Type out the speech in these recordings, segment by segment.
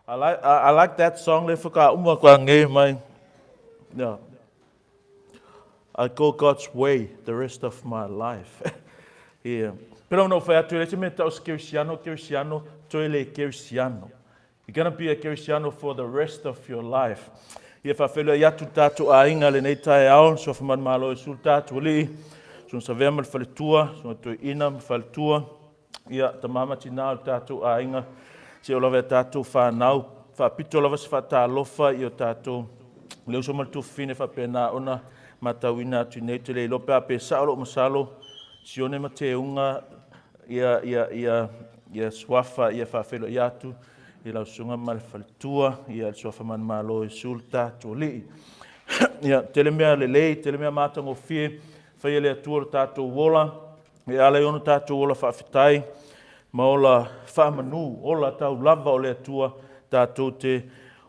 I like, I, I like that song le whakauma kua ngē mai. Yeah. I go God's way the rest of my life. yeah. Pero no whai atu, le te mea tau se Kerisiano, Kerisiano, toi le Kerisiano. You're gonna be a Kerisiano for the rest of your life. Ia whawhelua i atu tātou āinga le nei tae ao, so whamanu malo e sul tātou alii, so savea ma le faletua, so toi ina ma faletua, ia tamā ma tinā o le tātou āinga, se o lava e tātou whānau, whaapito lava se whaatalofa i o tātou le uso ma le tuafafine faapena ona matauina atu i nei te le iloa pe a pe sao lou masalo Sione ma Teuga ia ia ia ia suafa ia faafeiloai atu i lau susuga ma le faletua ia le suafa manumalo Iesu le tatou Alii. Ia tele mea lelei, tele mea matagofie faia le Atua lo tatou ola e ala i ona tatou ola faafetai ma ola faamanu, ola taulava o le Atua tatou te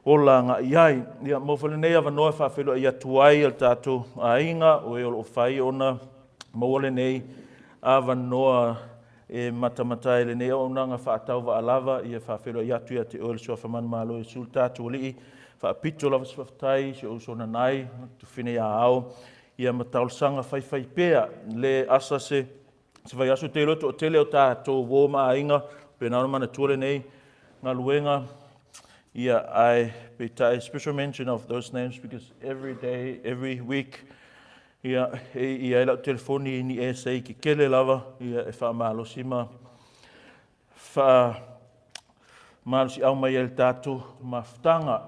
ola agai ai. Ia, mo foi lenei avanoa e faafeiloai atu ai e le tatou aiga o e o lo o fai ona maua lenei avanoa e matamata ai lenei auaunaga faatauvaalava, ia faafeiloai atu ia te oe le Suafa Manumalo Iesu le tatou Alii, faapito lava se faafetai i si ou uso nanai, tufine ia ao, ia ma talosaga faifaipea le asa se se vaiaso te iloa toatele o tatou uo ma aiga pena ona manatua lenei galuega ia ae peitai special mention of those names because every day every week ia e i ai lau telefoni i ni esei kekele lava ia e faamalosi ma Faa malosiau mai ai le tatou mafutaga.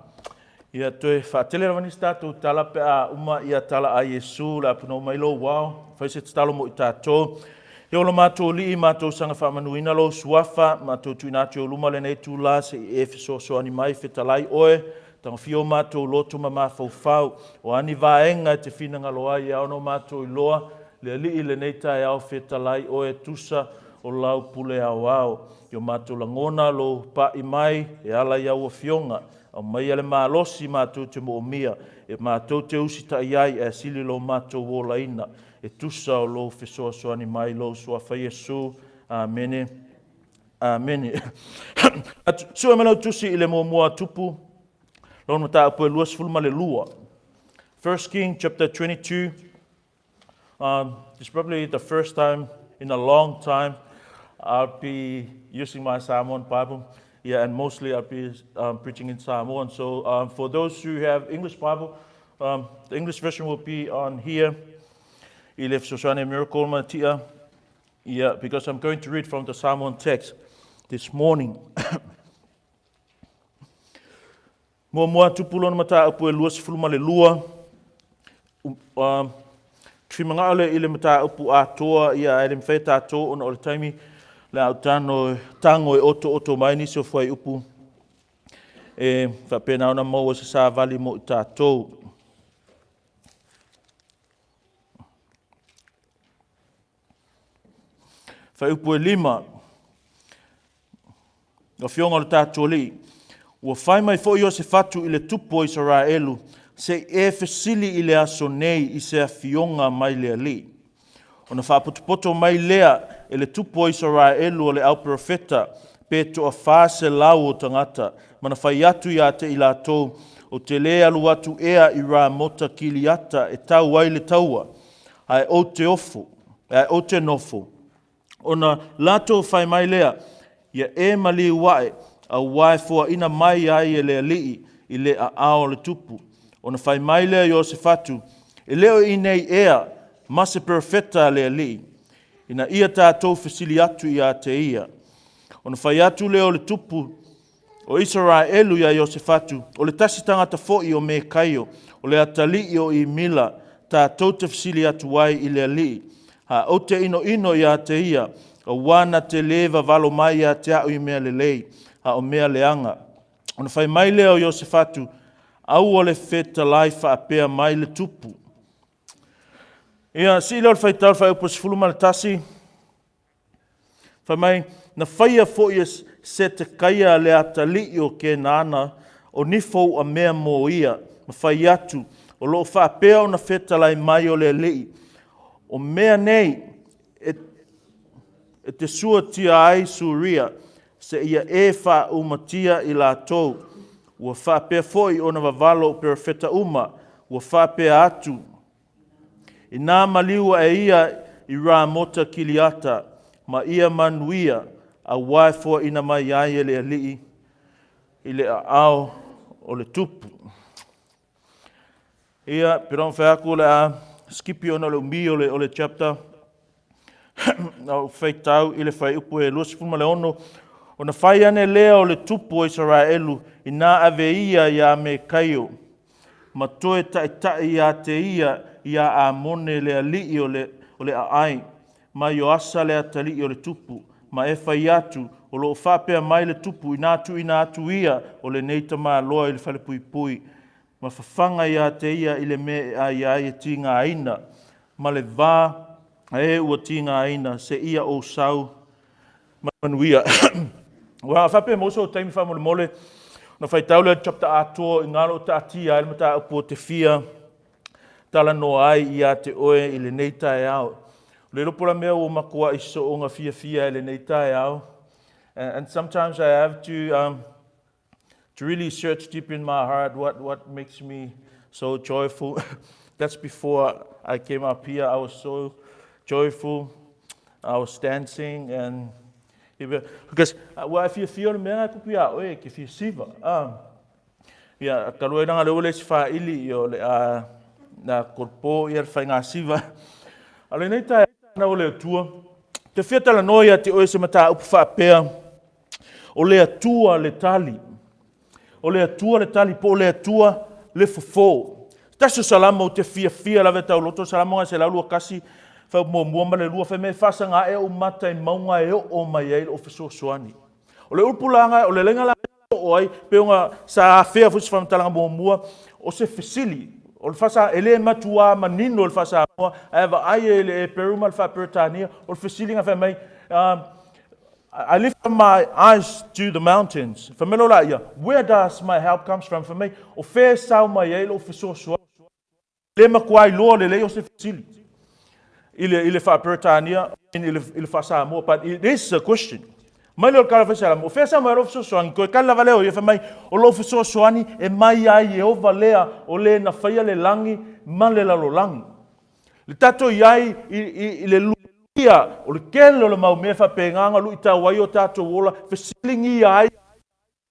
Ia toe faatele lava nisi tatou tala pe a uma ia tala a Iesu le a punou mai lou ao, fai se tatalo mo i tatou. Ia ola matou alii, matou saga faamanuina lou suafa, matou tuuina atu i ou luma lenei itula se i e fesoasoani mai, fetalai oe, tagofia o matou loto ma mafaufau, o a ni vaega e te finagalo ai e ao ona o matou iloa le Alii i lenei taeao, fetalai oe, tusa o lau pule aoao. I o matou lagona lou pa'i mai e ala i au afioga, aumaia le malosi matou te moomia, e matou te usitai ai ae sili lo matou olaina, e tusa o lou fesoasoani mai lou Suafa Iesu. Amene. Amene. Sue mai lau tusi i le muamua tupu, lona mataupu e 22. First King chapter 22. It's probably the first time in a long time I'll be using my Samoan Bible. Yeah, and mostly I'll be preaching in Samoan. So for those who have English Bible, the English version will be on here. I le fesoasoani miracle ma tia. Yeah, because I'm going to read from the Samoan text this morning. Muamua tupu lona mataupu e 22. Whimangao le i le mataupu atoa ia ae le mawhai tātou ona o le taimi le au tano, tango e oto oto mai nisi o fuai upu e whapena ona maua se sāvali mo i tātou. Fuaiupu e lima, Afioga o le tatou Alii, ua fai mai foi Iosefatu i le tupu o Isaraelu, se i e fesili i le aso nei i se afioga mai le Alii. Ona faapotopoto mai lea e le tupu o Isaraelu o le au perofeta, pe toafa selau o tagata, ma na fai atu ia te i latou, Ou te lē alu atu ea i Ramota Kiliata e tau ai le taua, ae ou te ofo, ae ou te nofo. Ona latou fai mai lea, Ia e maliu ae, auā e foaina mai ai e le Alii i le aao o le tupu. Ona fai mai lea Iosefatu, E le o i nei ea ma se perofeta a le Alii, ina ia tatou fesili atu ia te ia. Ona fai atu lea o le tupu o Isaraelu iā Iosefatu, o le tasi tagata foi o Mekaio, o le atalii o Imila, tatou te fesili atu ai i le Alii. A ou te inoino iā te ia, auā na te lē vavalo mai ia te a'u i mea lelei, a o mea leaga. Ona fai mai lea o Iosefatu, Aua le fetalai faapea mai le tupu. Ia, sii lea o le faitau le fuaiupu 11. Fai mai, na faia foi e Setekaia le atalii o Kenaana o nifo ua mea mo ia, ma fai atu, o lo o faapea ona fetalai mai o le Alii, o mea nei e, e te suatia ai Suria, Seia e faaumatia i latou. Ua faapea foi ona vavalo o perofeta uma, ua faapea atu, Inā maliu ae ia i Ramota Kiliata, ma ia manuia, auā e foaina mai ai e le Alii i le aao o le Tupu. Ia, pe ona fai atu o le a skipi ona o le umi o le chapter. Na ou faitau i le fuaiupu e 26, Ona fai ane lea o le tupu o Isaraelu, inā ave ia iā Mekaio, ma toe taitai ia te ia iā Amone le alii o le aai, ma Ioasa le atalii o le tupu, ma e fai atu, O lo o faapea mai le tupu, inā tuuina atu ia o lenei tamaloa i le falepuipui, ma fafaga ia te ia i le mea e ai ai e tigaina, ma le va a e ua tigaina, seia ou sau manuia. Ua faapea mo so taimi faamolemole, ona faitau lea chapter atoa i ngā lo taatia ai le mataupu o te fia talanoa ai ia te oe i lenei taeao. O le iloa po o le a mea ua matuai soonga fiafia i lenei taeao. And sometimes I have to really search deep in my heart what makes me so joyful. That's before I came up here. I was so joyful. I was dancing and because ua e fiafia o le mea e tupu iā oe e ke fia siva. Ia, talu ai leaga o lea ua leai se faili, ia o le a na kolopo ia le faiga siva. A o lenei taeao o le Atua, te fia talanoa ia te oe se mataupu faapea, o le Atua le tali. O le Atua le tali, po o le Atua le fofo. Se tasi o Salamo ou te fiafia lava e tauloto, o Salamo 121, fuaiupu muamua ma le lua, fai mai, E faasaga ae ou mata i mauga e oo mai ai lou fesoasoani. O le upu la o le laina la e oo ai, pei ona sa afea foi se faamatalaga muamua, o se fesili. O le faasa, e le matuā manino le faa-Samoa, ae vaai e le Eperu ma le faa-Peretania, o le fesili na fai mai, I lift up my eyes to the mountains. Fai mai loa laia, Where does my help comes from? Fai mai, o fea e sao mai ai lou fesoasoani? E le matua iloa lelei o se fesili i le faa-Peretania, i le faa-Samoa, but it is a question. Mai lea o le tala fai Salamo, o fea e sao mai ai lou fesoasoani? Toe tali lava lea o ia, fai mai, o lou fesoasoani e mai ia Ieova lea, o le na faia le lagi ma le lalolagi. Le tatou i ai i le luia o le tele o le mau mea faapena na luitau ai o tatou ola, fesiligia ai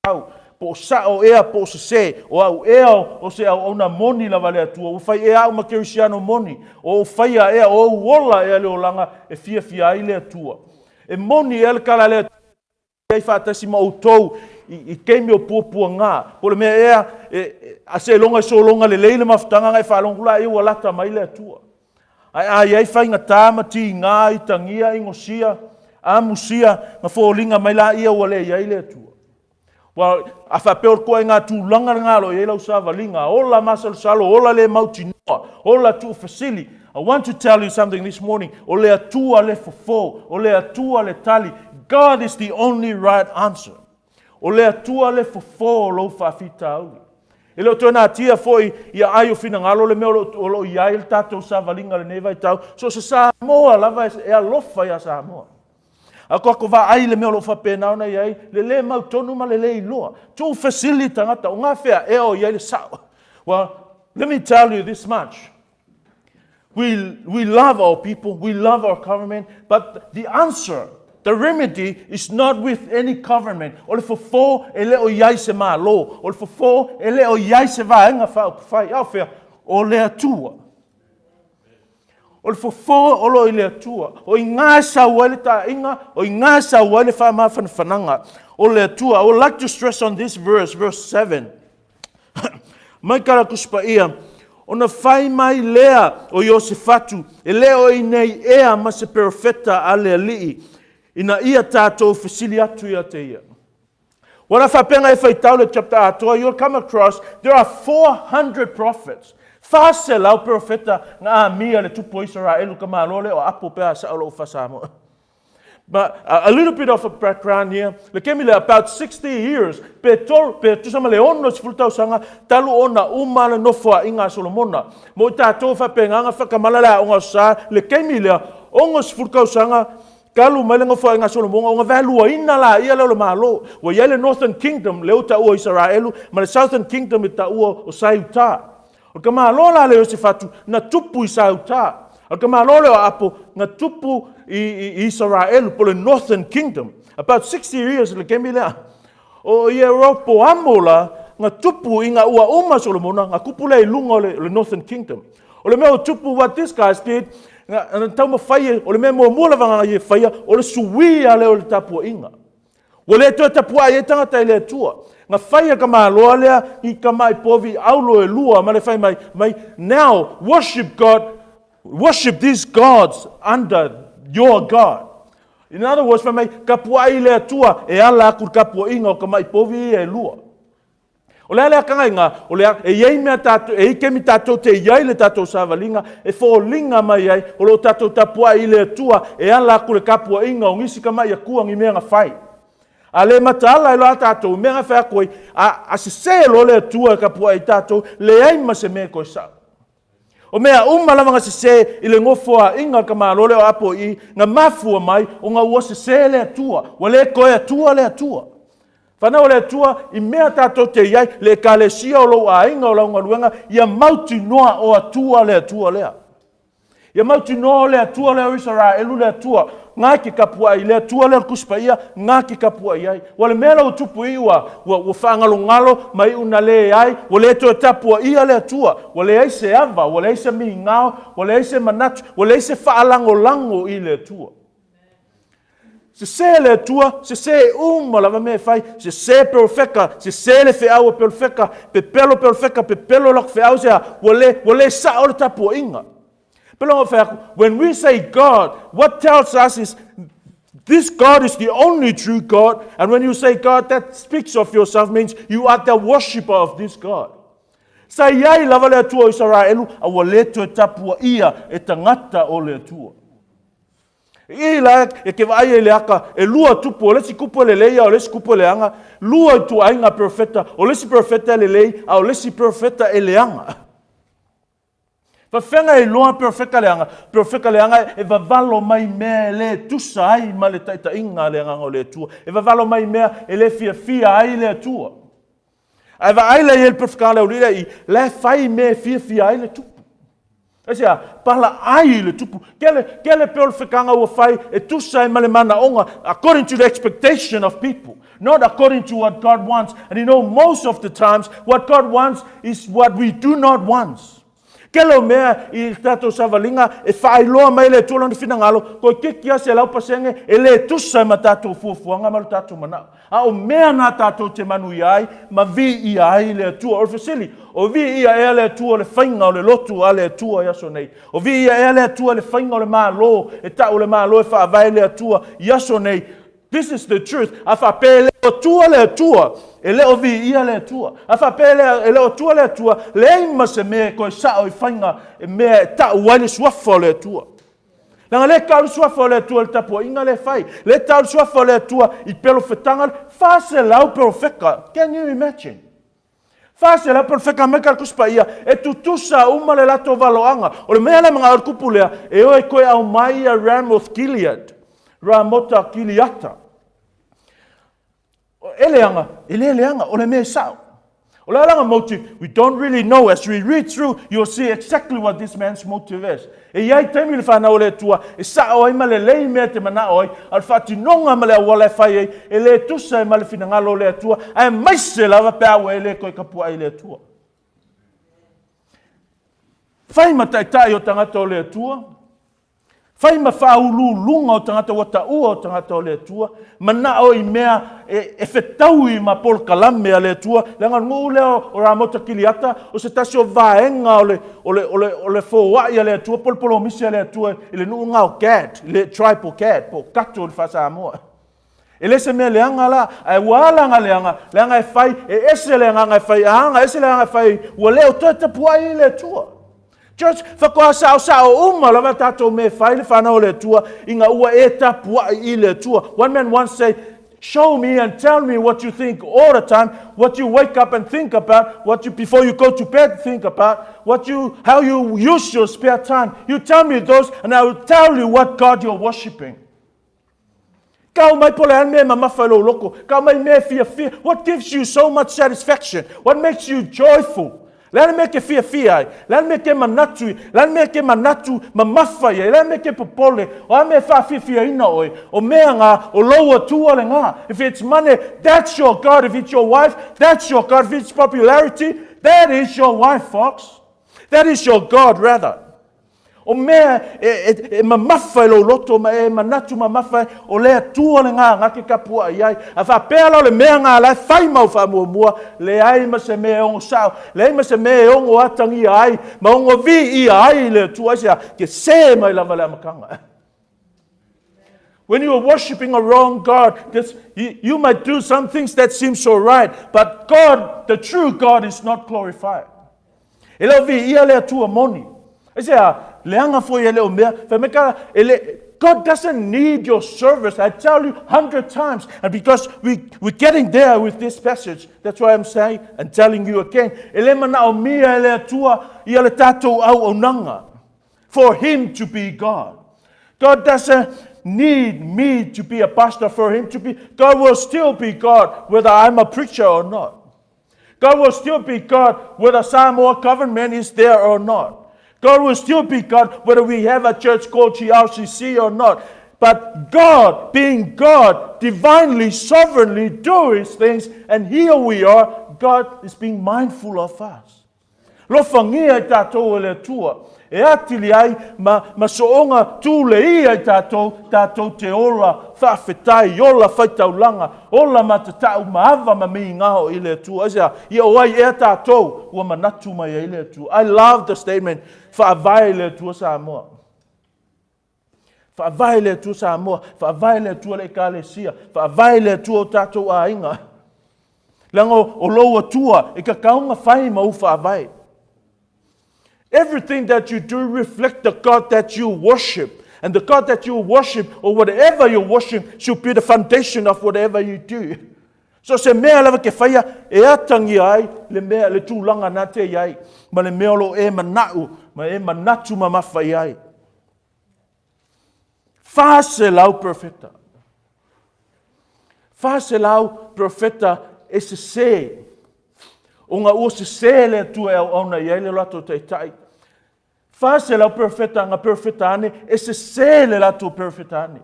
au, po o sao ea po o sese, o au ea o se auauna moni lava a le Atua, ua fai ea au ma kerisiano moni, o ou faia ea, o ou ola ea le olaga e fiafia ai le Atua. E moni ea le tala a le Atua i ai faatasi ma outou i taimi o puapuaga, po o le mea ea, a seiloga e sologa lelei le mafutaga ona e faalogo atu lea ua lata mai le Atua. Ae a i ai faigata ma tiga, itagia, inosia, amusia, na foliga mai laia ua le i ai le Atua. Ua, a faapea o le toaiga tulaga lena o lo o i ai lau savaliga, ola masalosalo, ola le mautinoa, ola tuufesili. I want to tell you something this morning. O le Atua le fofo, o le Atua le tali. God is the only right answer. O le Atua le fofo o lou faafitauli. E le o toe natia foi ia ai o finagalo le mea o lo o i ai le tatou savaliga i lenei vaitau. So o se Samoa lava e alofa ia Samoa. A tatou vaai i le mea o lo o faapena ona i ai, le le mautonu ma le le iloa. Tuufesili tagata, o gafea ea o i ai le sao? Well, let me tell you this much. We love our people, we love our government, but the answer, the remedy is not with any government. O le fofo e le o i ai se Malo. O le fofo e le o i ai se vaega faaupufai. A o fea? O le Atua. O le fofo o lo o i le Atua. O i ina e sau ai le taaiga, o i ina e sau ai le faamafanafanaga. O le Atua. I would like to stress on this verse, verse 7. Mai ka Tusi Paia, ona fai mai lea o Iosefatu, e le o i inei ea ma se perofeta a le Alii, ina ia tatou fesili atu ia te ia. Ua na faapea e faitau le chapter atoa, you'll come across, there are 400 prophets. 400 perofeta na amia le tupu o Isaraelu ka Malo le o apo pe a sao lou faa-Samoa. But a little bit of a background here. Le kemi le about 60 years, pe tol, pe tusa ma le 60 tausaga, talu ona uma le nofoaiga a Solomona. Mo i tatou faapeganga whakamala le aoga o sa, le kemi lea, 60 tausaga, Talu mai le nofoaiga a Solomona, ona vaeluaina laia lea o le Malo. Ua i ai le Northern Kingdom, lea ua taua o Isaraelu, ma le Southern Kingdom e taua o Saiutā. O le tamaloa la lea o Iosefatu, na tupu i Saiutā. A o le tamaloa lea o Aapo, na tupu i, i, i Isaraelu, po o le Northern Kingdom. About 60 years le kemi lea. O Ieropoamo la, na tupu ina ua uma Solomona, na tupu lea i luga o le, o le Northern Kingdom. O le mea o tupu, what these guys did, na, na taumafai, o le mea muamua lava na ia faia, o le suia lea o le tapuaiga. Ua le toe tapuai ai tagata i le Atua. Na fai e ka maloa lea i tamai povi aulo e lua ma le fai mai, mai, now worship God, worship these gods under your God. In other words, fai mai, tapuai i le Atua e ala atu i le tapuaiga o tamai povi ia e lua. O le a le akagaiga, o le a, e i ai mea tātou, e i ai kemi tātou te i ai le tātou savaliga, e foliga mai ai, o lo o tātou tapuai i le Atua e ala atu le tapuaiga o nisi tamai Atua ni mea na fai. A le mataala ai loa tātou, mea na fai atu ai, a, a sese loa le Atua e tapuai i tātou, leai ma se mea e toe sao. O mea uma lava na sese i le nofoaiga o le tamaloa lea o Apo i, na mafua mai ona ua sese le Atua, ua le toe Atua le Atua. Fanau a le Atua, i mea tatou te i ai, le ekalesia o lou aiga, o lau galuega, ia mautinoa o Atua le Atua lea. Ia mautinoa o le Atua lea o Isaraelu le Atua, ngā ke kapuaʻi, le Atua lea o le Tusi Paia, ngā ke kapuaʻi ai. Ua le mea la ua tupu i ua, ua, ua faagalogalo ma iu na leai, ua le toe tapuaia le Atua, ua leai se ava, ua leai se migao, ua leai se manatu, ua leai se faalagolago i le Atua. Sese le Atua, sese uma lava mea e fai, sese perofeka, sese le feau a perofeka, pepelo perofeka, pepelo latou feau, se a, ua le, ua le sao le tapuaiga. Pele ona fai atu, when we say God, what tells us is this God is the only true God, and when you say God, that speaks of yourself means you are the worshipper of this God. Sa i ai lava le Atua o Isaraelu, a ua le toe tapuaia e tagata o le Atua. I la e ke vaai ai le aka, e lua tupu, o le isi kupu e lelei a o le isi kupu e leaga, lua ituaiga perofeta, o le isi perofeta e lelei, a o le isi perofeta e leaga. Faafefea e iloa perofeka leaga? Perofeka leaga e vavalo mai mea e le tusa ai ma le taitaiga a le Agaga o le Atua. E vavalo mai mea e le fiafia ai le Atua. Ae vaai la i ai le perofeka le aualii lea i, la e fai mea e fiafia ai le tupu. Aisea? Palaai le tupu. Kele, kele perofekanga ua fai e tusa ai ma le manaoga, according to the expectation of people, not according to what God wants. And you know, most of the times, what God wants is what we do not want. Kele o mea i tatou savaliga e faailoa mai le Atua lona finagalo, toeitiiti lava 100% e le tusa ai ma tatou fuafuaga ma lo tatou manao. A o mea na tatou te manuia ai ma viia ai le Atua. O le fesili, o viia ea le Atua le faiga o le lotu a le Atua i aso nei? O viia ea le Atua le faiga o le Malo e tau le Malo e faavae le Atua i aso nei? This is the truth. A faapea e le o Atua le Atua, e le o viia le Atua. A faapea e le, e le o Atua le Atua, leai ma se mea e toe sao i faiga e mea e tau ai le suafa o le Atua. Leaga lea e tau le suafa o le Atua i le tapuaiga lea e fai. Lea e tau le suafa o le Atua i perofetaga, 400 perofeka. Can you imagine? 400 perofeka mai ka le Tusi Paia, e tutusa uma le latou valoaga. O le mea lea manao le kupu lea, e o e toe aumai ia Ramoth Gilead, Ramota Gileata. E leaga, e le leaga, o le mea e sao. O le alaga motive, we don't really know. As we read through, you'll see exactly what this man's motive is. E i ai taimi le whanau o le Atua, e sao ai ma lelei mea te manao ai, a o le faatinoga ma le auala e fai ai, e le tusa ai ma le finagalo o le Atua, aemaise lava pe a ua e le toe tapuai i le Atua. Fai ma taitai o tagata o le Atua, Fai ma faauluuluga o tagata ua taua o tagata o le Atua, manao i mea e, e fetaui ma polokalame a le Atua, leaga o le nuu lea o Ramota Kiliata, o se tasi o vaega o le, o le, o le, o le foai a le Atua, po o le polomisi a le Atua i le nuu lena o Gad, le tribe o Gad, po o Kato i le faa-Samoa. E le se mea leaga la, ae ua ala ona leaga, leaga e fai, e ese le agaga e fai, a aga ese le agaga e fai, ua le o toe tapuai i le Atua. Church, faatoa saosao uma lava tatou mea e fai le whanau o le Atua, ina ua e tapuai i le Atua. One man once say, show me and tell me what you think all the time, what you wake up and think about, what you before you go to bed think about, what you how you use your spare time. You tell me those and I will tell you what God you're worshiping. Kau mai po o le a le mea e mamafa i lou loto, kau mai mea e fiafia. What gives you so much satisfaction? What makes you joyful? Le a le mea e te fiafia ai? Le a le mea e te manatu i? Le a le mea e te manatu mamafa i ai? Le a le mea e te popole? O a mea e faafiafiaina oe? O mea ngā, o lou Atua lena. If it's money, that's your God. If it's your wife, that's your God. If it's popularity, that is your wife, folks. That is your God, rather. O mea e, e, e mamafa i lou loto ma e manatu mamafa ai, o le Atua lena na te tapuaʻi ai. A faapea la o le mea na la e fai mau faamuamua, leai ma se mea e ono sao, leai ma se mea e ono atagia ai, ma ono viia ai le Atua. Aisea? Ke sē mai lava le amataga. When you are worshiping a wrong God, this, you, you might do some things that seem so right, but God, the true God, is not glorified. E le o viia le Atua moni. Aisea, leaga foi e le o mea, fai mai ka, e le, God doesn't need your service. I tell you 100 times. And because we, we're getting there with this passage, that's why I'm saying and telling you again, e le manaomia e le Atua ia le tatou auaunaga. For him to be God. God doesn't need me to be a pastor for him to be. God will still be God whether I'm a preacher or not. God will still be God whether Samoa government is there or not. God will still be God whether we have a church called GRCC or not. But God, being God, divinely, sovereignly do his things, and here we are, God is being mindful of us. Alofangia i tatou e le Atua, e atili ai ma, ma soonga tuleia i tatou, tatou te ola faafetai, ola faitaulaga, ola matatau ma ava ma migao i le Atua. Aisea? Ia o ai ea tatou ua manatu mai ai le Atua. I love the statement, Faavae i le Atua Samoa. Faavae le Atua Samoa, faavae le Atua le Ekalesia, faavae le Atua o tatou aiga. Leaga o lou Atua e kakaunga fai ma u faavae. Everything that you do reflect the God that you worship. And the God that you worship or whatever you worship should be the foundation of whatever you do. So se mea lava ke whaia e atangia ai le mea le tulaga na te i ai ma le mea o lo e mana'u ma e manatu mamafa i ai. 400 perofeta. 400 perofeta e sesē. O ngā ua sesē le Atua e auauna i ai le latou taitai. 400 perofeta ngā perofeta ane e sesē le latou perofeta ane.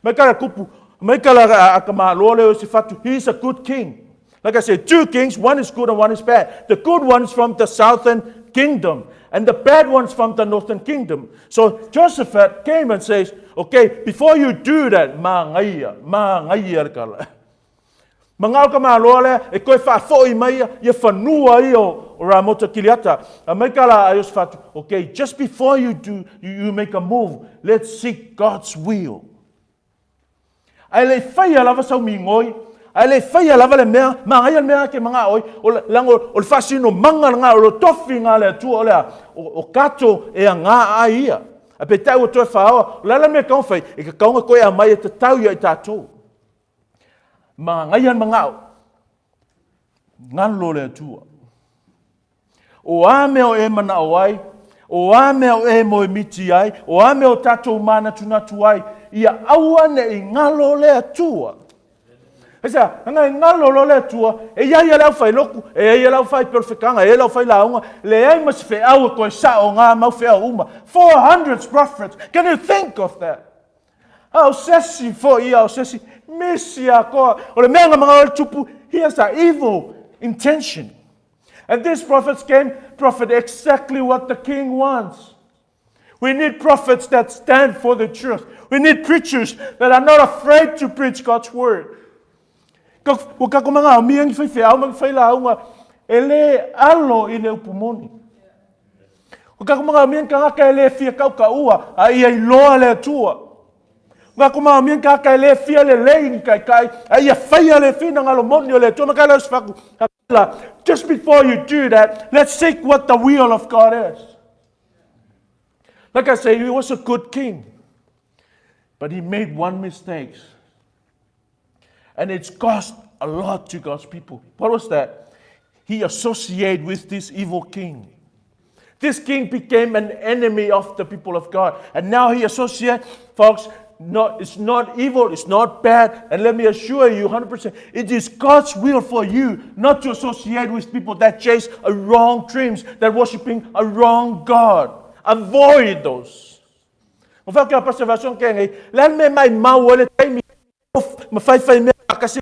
Mai kala kupu, mai kala a ka malo le o se fatu, he is a good king. Like I said, two kings, one is good and one is bad. The good one's from the southern kingdom and the bad one's from the northern kingdom. So Josaphat came and says, okay, before you do that, māngaia, māngaia le kala. Mangao ka maloa lea, e koe whaafoi mai ia, ia whanua ia o, o Ramota Kiliata. A mai ka la a Josaphat, okay, just before you do, you, you make a move, let's seek God's will. Ae le i faia lava sau migoi, ae le i faia lava le mea, manaia le mea ke manao ai, o le, leaga o le faasinomaga lena, o le tofiga a le Atua, o le a? O, o tatou e agā ai ia. A peitai ua toe whaoa, o le a le mea e tatau ona fai, e tatau ona toe aumai e tatau ia i tatou. Manaia le manao, galo le Atua. O a mea o e manao ai, o a mea o e moemiti ai, o a mea o tatou manatunatu ai, ia aua ne i galo le Atua. Aisea, leaga e galo loa le Atua, e i ai ia le aufailotu, e i ai ia le aufaiperofetaga, e i ai le aufailauga, leai ma se feau e toe sao o ngā mau feau uma. 400 prophets, can you think of that? A o sesi foi ia, o sesi misi atoa. O le mea na manao ai le tupu, he has a evil intention. And these prophets came, prophet exactly what the king wants. We need prophets that stand for the truth. We need preachers that are not afraid to preach God's word. Ka, ua kako manga o mia ngi whai wheau ma whai launga e le alo i le upu moni. Ua kako manga o mia kangaka e le fia kau ka ua a ia i loa le atua. Ua kako manga o mia kangaka e le fia le lei ni kai kai a ia whaia le whina ngalo moni o le atua. Ma kai lau sfaku, Just before you do that, let's seek what the will of God is. Like I say, he was a good king. But he made one mistake. And it's cost a lot to God's people. What was that? He associated with this evil king. This king became an enemy of the people of God. And now he associates, folks, Not, it's not evil, it's not bad, and let me assure you 100%, it is God's will for you not to associate with people that chase a wrong dreams, that worshiping a wrong God. Avoid those. Ma whau kia preservation ke ngai, le me mai mau le taimi ma whai whai mea kasi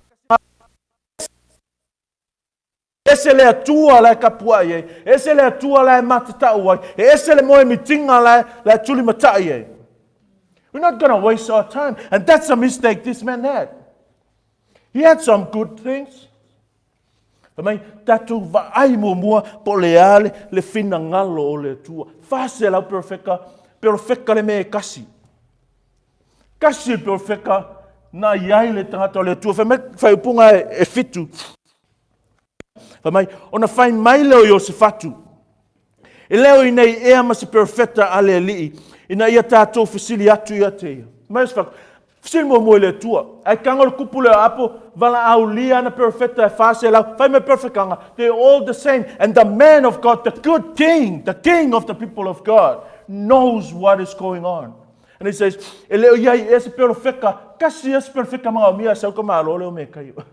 ese le atua la kapua ai, ese le atua la matatau ai, ese le moe mitinga la la tuli matai ai. We're not going to waste our time. And that's a mistake this man had. He had some good things. Fai mai, tatou vaai muamua po o le a le, le finagalo o le Atua. 400 perofeka, perofeka le mea e kasi. Kasi le perofeka na i ai le tagata o le Atua. Fai mai, faaiupuga e, e fitu. Fai mai, ona fai mai lea o Iosefatu, E le o inei ea ma se perofeta a le Alii, ina ia tatou fesili atu ia te ia. Mai Iosefatu, fesili muamua i le Atua. Ae kaga o le kupu lea o Apo, valaaulia ana perofeta e 400, fai mai perofekanga, they're all the same. And the man of God, the good king, the king of the people of God, knows what is going on. And he says, e le o iai ea se perofeka, kasi ea se perofeka magaomia a sau ka malo leo me kaio.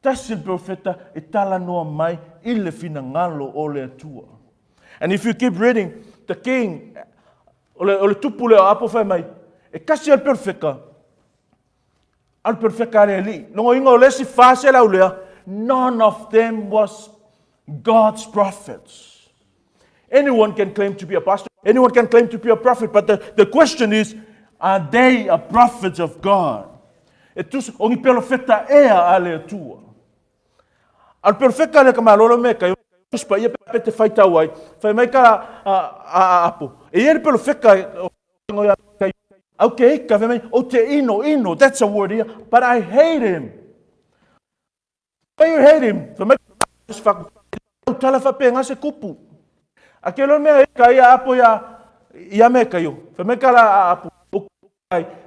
Tasi le perofeta e talanoa mai i le finagalo o le Atua. And if you keep reading, the king, o le, o le tupu lea o Apo fai mai, e kasi le perofeka, a le perofeka a le alii. Logoina o le isi 400 lea, none of them was God's prophets. Anyone can claim to be a pastor, anyone can claim to be a prophet, but the, the question is, are they a prophet of God? E tusa, o ni perofeta ea a le Atua. A le perofeka le ka malolo me kai, pa ia pe te whai tau ai, whai mai ka a, a, a apo. E ia le perofeka o kai, au ke ika, whai mai, o te ino, ino, that's a word here, but I hate him. Why you hate him? Whai mai, tala whape ngā se kupu. A ke lo mea e ka ia apo ia, ia me ka io. Whai mai ka la a apo.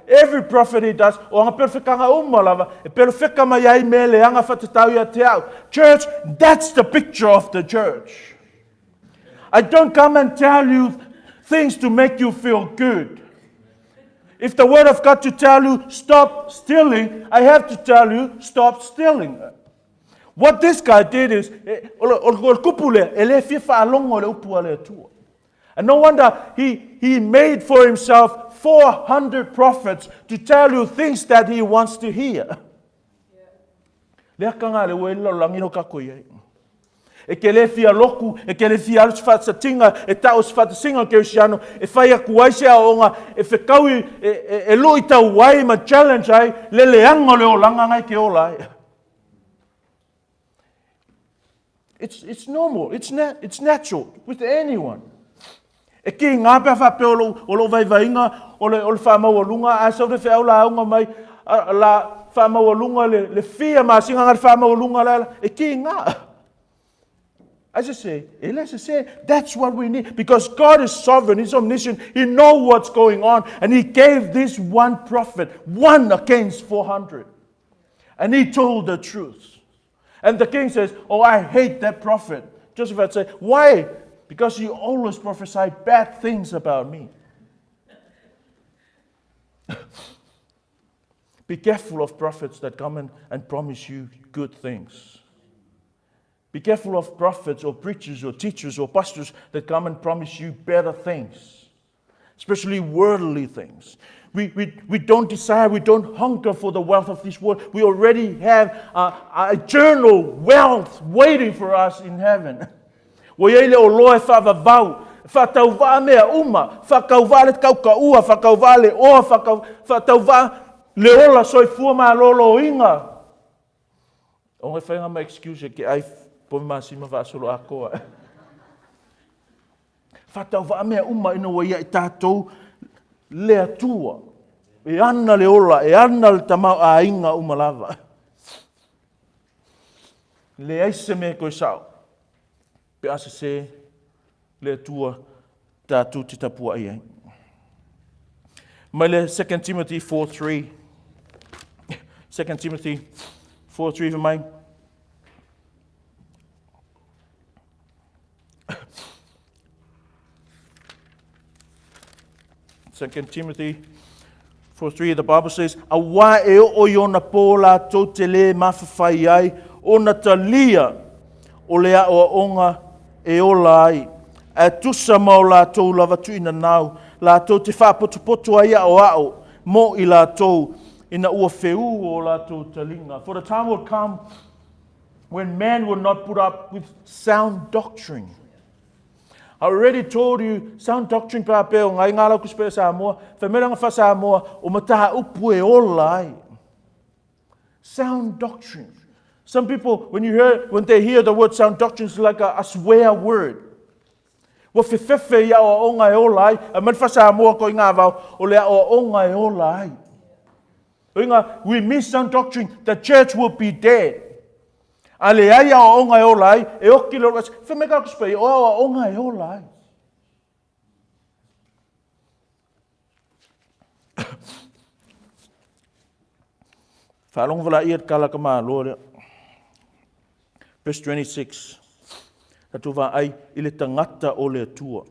Every prophet he does, o anga perofekanga uma lava, e perofeka mai ai me le anga whatatau ia te au. Church, that's the picture of the church. I don't come and tell you things to make you feel good. If the word of God to tell you stop stealing, I have to tell you stop stealing. What this guy did is, eh, o le kupu lea, e le fia whaalongo le upu a le Atua. And no wonder he, he made for himself 400 prophets to tell you things that he wants to hear. Lea ka ngā le ua ila langi no kako iai. E ke le fia loku, e ke le fia alu se whaatatinga, e tau se whaatasinga ke usiano, e whai aku ai se aonga, e whekau i, e, e, e lui tau ai ma challenge ai, le leanga le olanga ngai ke ola ai. It's, it's normal, it's, na it's natural with anyone. E ki ngā pea whapea o lou, o lou vaivainga, o le, o le whamaualunga, a sau le wheau la aunga mai, a, la whamaualunga le, le fia masinga ngā le whamaualunga la, e ki ngā. As I say, as I say, that's what we need. Because God is sovereign, He's omniscient, He knows what's going on. And He gave this one prophet, one against 400. And he told the truth. And the king says, Oh, I hate that prophet. Joseph said, Why? Because he always prophesied bad things about me. Be careful of prophets that come and, and promise you good things. Be careful of prophets or preachers or teachers or pastors that come and promise you better things, especially worldly things. We, we, we don't desire, we don't hunger for the wealth of this world. We already have a, a eternal wealth waiting for us in heaven. Ua iai le oloa e faavavau, faatauvaa mea uma, faakauvaa le kaukaua, faakauvaa le oa, faatauvaa le ola soifua malōlōina. O ngai whainga ma excuse e ke ai po masima vaasolo akoa. Faatauvaa mea uma ina ua ia i tātou le Atua. E ana le ola, e ana le tamau āinga uma lava. Leai se mea koe sao. Pe a sesē le Atua tātou te tapuaʻi ai. Mai le 2 Timothy 4.3. 2 Timothy 4.3 fai mai. Second Timothy 4:3, the Bible says, Auā e oo i ona pō lātou te lē mafafai ai, ona talia o le aoaoga e ola ai, ae tusa ma o latou lava tuinanau, latou te faapotopoto ai aoao mo i latou, ina ua feū o latou taliga. For the time will come when man will not put up with sound doctrine. I already told you, sound doctrine pe a pea o ngai ngā lau kusi Samoa, whai fa Samoa, o mataha upu e ola ai. Sound doctrine. Some people, when you hear, when they hear the word sound doctrine, it's like a swear word. Ua fefefe i aoaoga e ola ai, a mai le Samoa ko i ngā vau, o le aoaoga e ola ai. Inga, we miss sound doctrine, the church will be dead. A le ai aoaoga e ola ai, e oki le ola, wha me ka kuspe, o aoaoga e ola ai. Whaalongo wala ia kala ka māloa lea. Verse 26. Tatu va ai i le tangata o le Atua.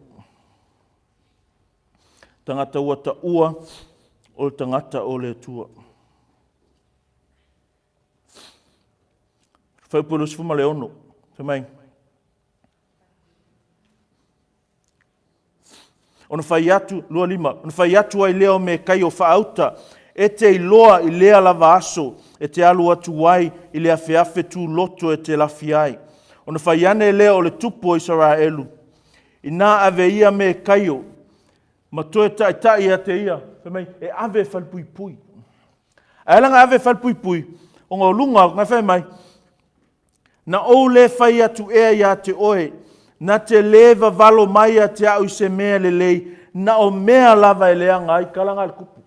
Tangata ua ta ua o le tangata o le Atua. Whaupulu sifuma le ono. Fai mai. Ona fai atu, 25, ona fai atu ai lea o me kai o whaauta, e te iloa i lea lava aso, e te alu atu ai i le afeafe tūloto e te lafi ai. Ona fai ane lea o le tupu o Isaraelu, inā ave ia me kaio, ma toe taʻitaʻi ia te ia, fai mai, e ave e falepuipui. Ae langa ave e falepuipui, o ngā lunga, ngai fai mai, Na ou lē fai atu ea iā te oe, na te lē vavalo mai ia te a'u i se mea lelei, na o mea lava e leaga ai ka laga le kupu.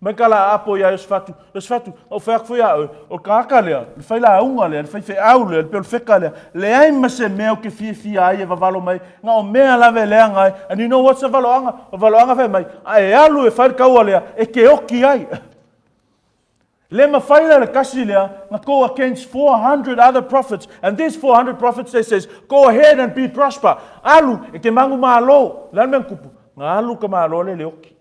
Mai ka la apo iā Iosefatu, Iosefatu, na ou fai atu foi ia oe, o le tagata lea, le failauga lea, le faifeau lea, le pelofeka lea, leai ma se mea ou te fiafia ai e vavalo mai, na o mea lava e leaga ai. And you know what's the valoaga? O le valoaga fai mai, a e alu e fai le taua lea, e te oki ai. Le mawhai le kasi lea, na go against 400 other prophets. And these 400 prophets, they says, go ahead and be prosper. Alu, e te mangu malo. Le mea kupu. Nga alu ka malo le le oki.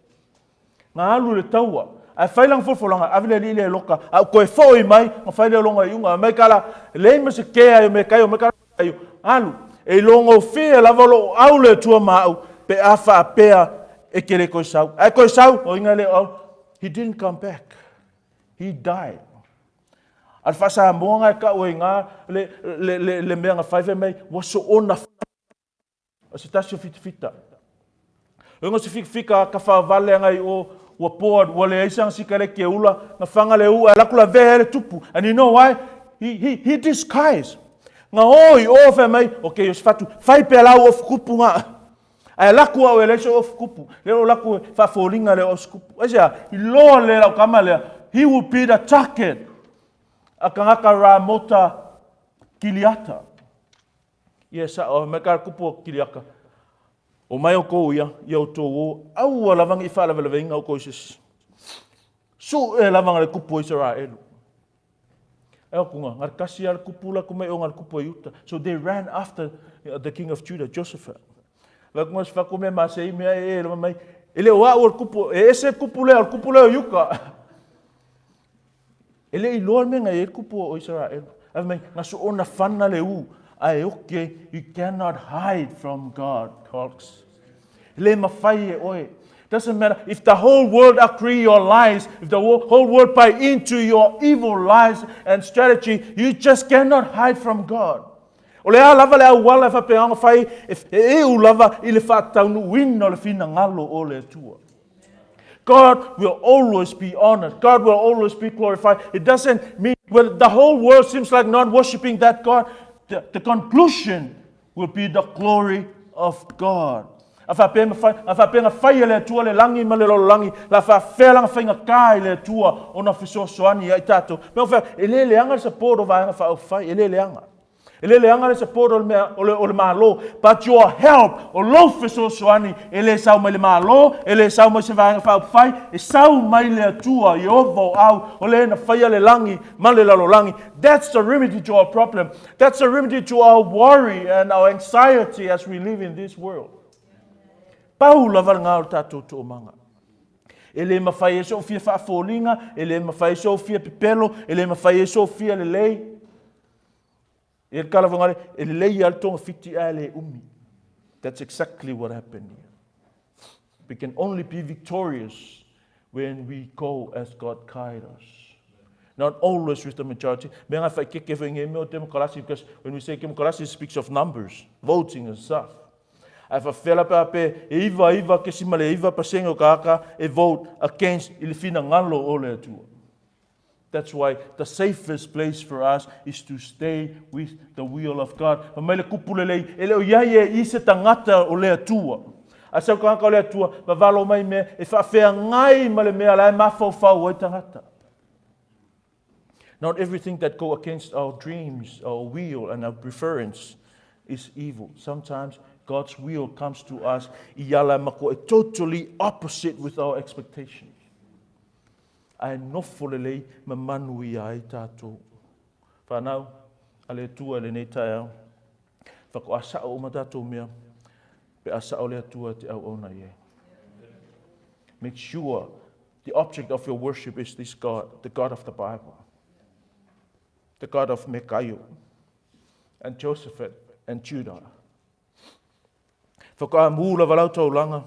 Nga alu le taua. Ae fai langa folfolanga, ave le li le loka. A koe foi mai, nga fai le longa i unga. Mai kala, le ma se kea i me kai o me kala alu. E longo fia lava lo au le tua mau, pe a whaapea e ke le koe sau. Ae koe sau, o inga le au. He didn't come back. He died. A le whaasamoa ngai ka ue ngā le, le, le, le mea nga whaiwhai mai, ua so ona o se tasi o fitafita. O se fika ka whawale ngai o ua poa ua le aisa sika le ke ula nga whanga le ua la kula ve le tupu. And you know why? He disguised. Nga oi o whai mai, okay, Iosefatu, whai pe lau o fukupu nga. Ae laku au e leai se ofu kupu. Le o laku e faafolinga le ofu kupu. Aisea, i loa le lau kama lea, he will be the target a kangaka Ramota Kiliata. Ia sa o me ka kupu o Kiliaka. O mai o kou ia, ia o tō o, aua lava ngi whaalavelave o kou se. Su e lava le kupu o Israelu. E o kunga, ngar kasi al kupu la kume o ngar kupu e Uta. So they ran after the king of Judah, Joseph. Va kunga se whakume ma se mea e e mai. E le o au kupu, e ese kupu le, kupu le o Yuka. E le i loa me ngai e kupu o Israel. Ave mai, nga so ona whana le u. Ae oke, you cannot hide from God, folks. Le mawhai e oe. Doesn't matter if the whole world agree your lies, if the whole world buy into your evil lies and strategy, you just cannot hide from God. O le a lava le au wala e whapeanga whai, e e u lava i le whātaunu wina o le whina ngalo o le Atua. God will always be honored. God will always be glorified. It doesn't mean when the whole world seems like not worshiping that God, the conclusion will be the glory of God. A whaapea whai e le Atua le langi ma le lololangi, la whaafea langa whainga kā i le Atua o na fesoasoani ai tātou. Me o whea, e le leanga le support o vaenga wha whai, e le leanga. E le leanga le support o le, mea, o le, o le malo, but your help, o lou fesoasoani, e le sau mai le malo, e le sau mai se vaenga wha whai, e sau mai le Atua, i ova o au, o le na whaia le langi, ma le lalolagi. That's the remedy to our problem. That's the remedy to our worry and our anxiety as we live in this world. Pau lava le ngā o le tātou tōmanga. E le mafai ai sou fia faafoliga, e le mafai ai sou fia pepelo, e le mafai ai sou fia lelei. E le tala foi e lelei lava le togafiti ae le umi. That's exactly what happened here. We can only be victorious when we go as God guide us. Not always with the majority. Mea ngā whaikeke whai ngē mea o demokarasi, because when we say demokarasi, it speaks of numbers, voting and stuff. Ae faapefea la pe a pe e 99.9% o kāka e vote against i le finagalo o le Atua. That's why the safest place for us is to stay with the will of God. Fai mai le kupu lelei, e le o iai e i se tagata o le Atua. A sau tagata o le Atua, vavalo mai mea e faafeagai ma le mea la e mafaufau ai tagata. Not everything that go against our dreams, our will and our preference is evil. Sometimes God's will comes to us i ala e matua e totally opposite with our expectations. Ae nofo lelei ma manuia ai tatou. Whanau, a le Atua i lenei taeao, whakoa sao uma tatou mea, pe a sao le Atua te auauna i ai. Make sure the object of your worship is this God, the God of the Bible, the God of Mikaio and Josephat and Judah. Whakaamū lava lau taulaga.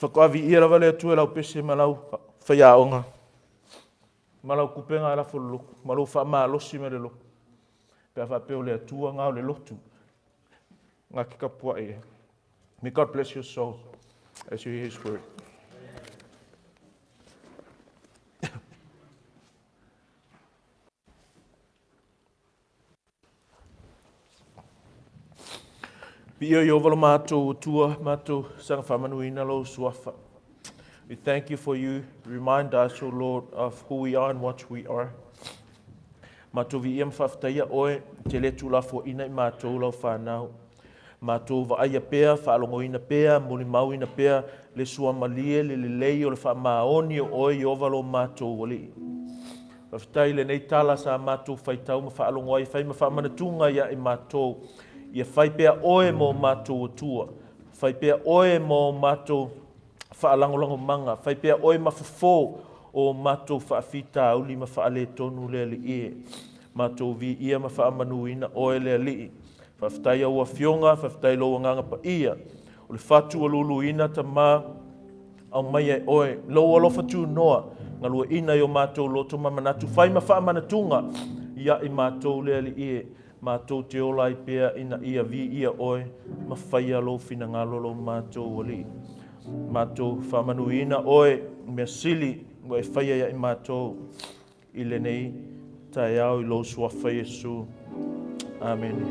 Whakaaviia lava le Atua e lau pese ma lau whaiaonga. Ma lau kupenga e lafo le lotu. Ma lou whaamalosi me le lotu. Pe a faapea o le Atua nga o le lotu. Nga ke kapua'i e. May God bless your soul as you hear His word. Viia Ieova lo matou Atua, matou saga faamanuina lou suafa. We thank you for you remind us, O Lord, of who we are and what we are. Matou viia ma faafetaia oe, te le tuulafoaina i matou lau whanau. Matou vaaia pea, faalogoina pea, molimauina pea le suamalie, le lelei o le faamaoni o oe Ieova lo matou Alii. Faafetai i lenei tala sa matou faitau ma faalogo ai e fai ma faamanatuga ia i matou. Ia fai pea oe mo matou Atua. Fai pea oe mo matou faalagolagomaga. Fai pea oe ma fofo o matou faafitauli ma faaletonu le Alii e. Matou viia ma faamanuina oe le Alii. Faafetai au Afioga, faafetai lou Agaga Paia. O le fatu ua luluina Tama, aumaia e oe lou alofa tunoa, galueina i o matou loto ma manatu, fai ma faamanatuga ia i matou le Alii e, matou te ola ai pea ina ia viia oe ma faia lou finagalo lo matou Alii. Matou faamanuina oe, mea sili ua e faia ia i matou i lenei taeao i lou suafa Iesu. Amene.